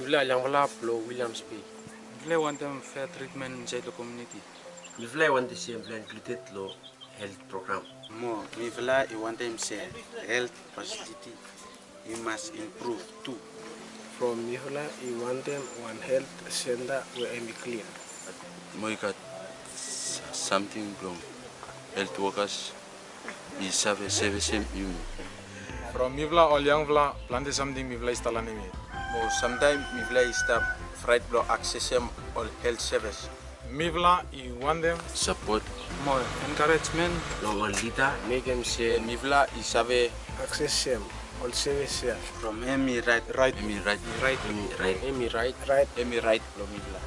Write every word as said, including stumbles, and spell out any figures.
Mifala yangfala blo Williams Bay. Mifala i wantem fair treatment insaed lo komuniti. Mifala i wantem se mifala included lo health program. Mo mifala i wantem se health facility i mas improve tu. From mifala i wantem wan health center we hemi klin. Mo i gat samting blong health workers i save sevesem yumi. From mifala ol yangfala, plante samting mifala i stap lanem yet. Mo samtaem mifala i stap fraet blong aksesem ol health sevis. Mifala i wantem sapot mo encouragement long ol lida, mekem se mifala i save aksesem ol sevis ya. From hemi raet, raet, hemi raet, raet, hemi raet, hemi raet, raet, hemi raet blong mifala.